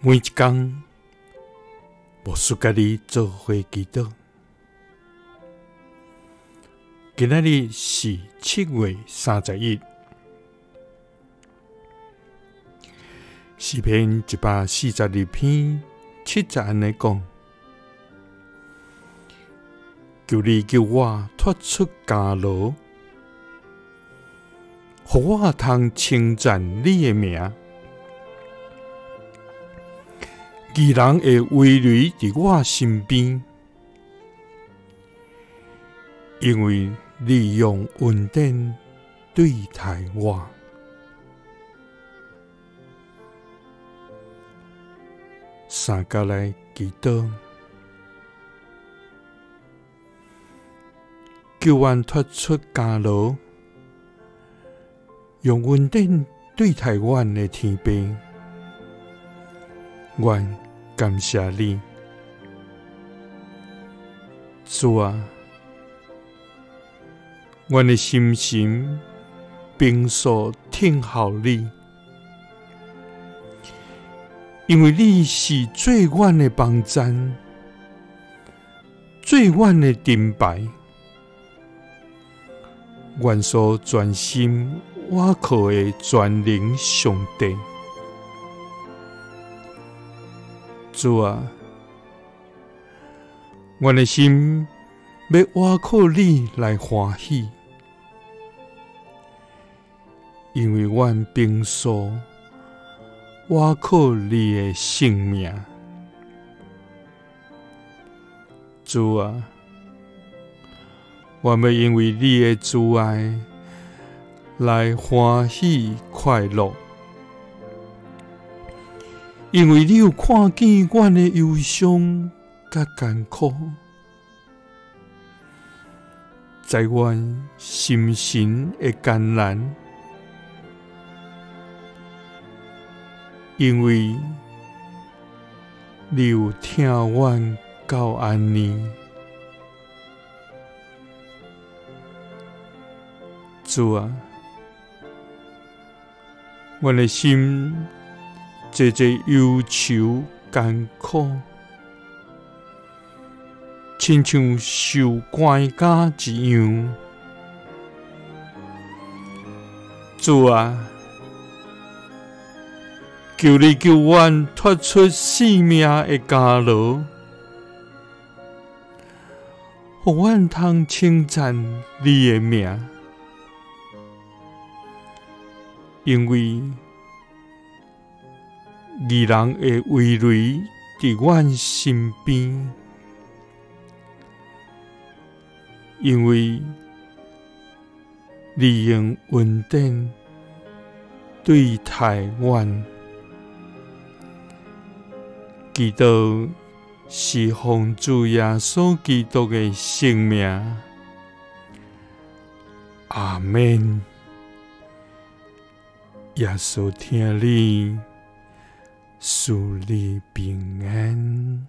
每一工，牧师佮你做伙祈祷。今仔日是7月31，诗篇142篇7节按呢讲：求你救我脫出監牢，予我通稱讚你的名。義人會圍壘佇我身邊，因為你用恩典對待我。三佮來祈禱，救阮脫出監牢，用恩典對待阮的天父，阮感謝你，主啊，阮的心神平素聽候你，因為你是做阮的幫贊，做阮的盾牌，阮所專心倚靠的全能上帝。主啊，阮的心欲倚靠你來歡喜，因為阮平素倚靠你的聖名。主啊，我欲因為你的慈愛來歡喜快樂，因為你有看見阮的憂傷佮艱苦，知阮心神的艱難，因為你有疼阮到按呢。主啊，阮的心濟濟憂愁艱苦，親像受關監一樣。主啊，求你救阮脫出性命的監牢，予阮通稱讚你的名，因為義人會圍壘佇阮身邊，因為你用恩典對待阮。祈禱是奉主耶穌基督的聖名，阿們。耶穌疼你，賜你平安。